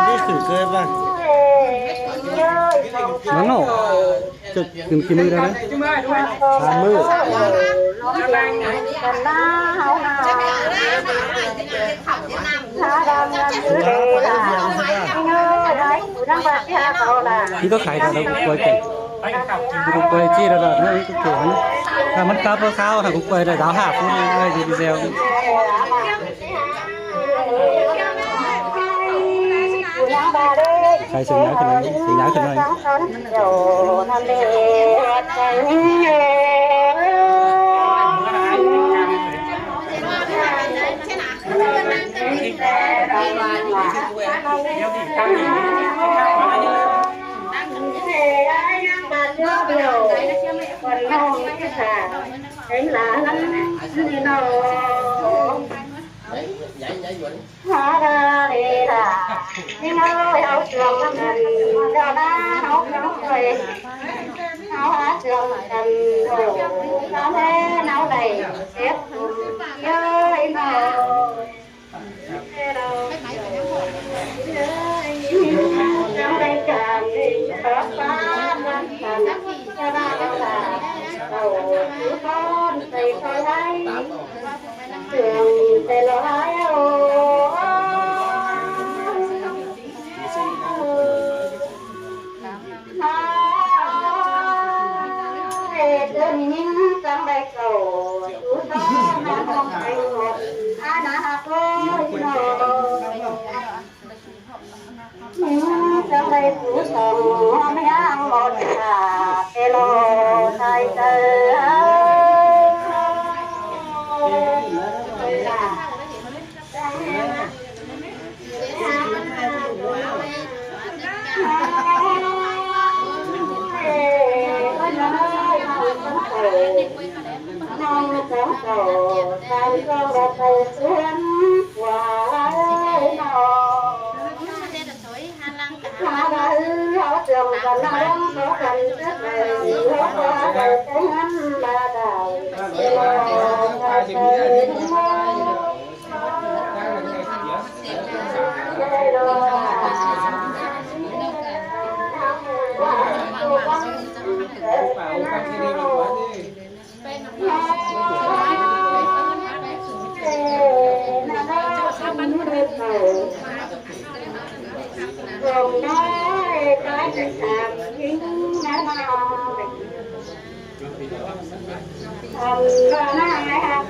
ນີ້ຄືເກີດວ່າ ມາໂນ ຈະຂຶ້ນຂີ້ມືໄດ້ນະ ສາມມື້ ທີ່ຕ້ອງຂາຍກັນແລ້ວ ກວຍເປັນ ກວຍຈີດລະນະ ກວຍນະ ຖ້າມັນກັບເອົາເຊົ້າ ຫາກວຍໄດ້ດາວຫ້າຟຸດເລີຍ ດີແຊວ ໃສ່ເສີງຍາວຂຶ້ນໜ້ອຍ ເສີງຍາວຂຶ້ນໜ້ອຍ ເປັນຫຼານນີ້ເນາະ ຫາລາເລລາ ນີ້ເນາະ ເຮົາເຊື່ອມນຳກັນ ເຈົ້ານາເຮົາເປັນເຄີຍ ເຮົາຫາເຊື່ອມກັນ ໂອ້ ຕາແມ່ເຮົາໄດ້ເຈັບເອີຍເນາະ.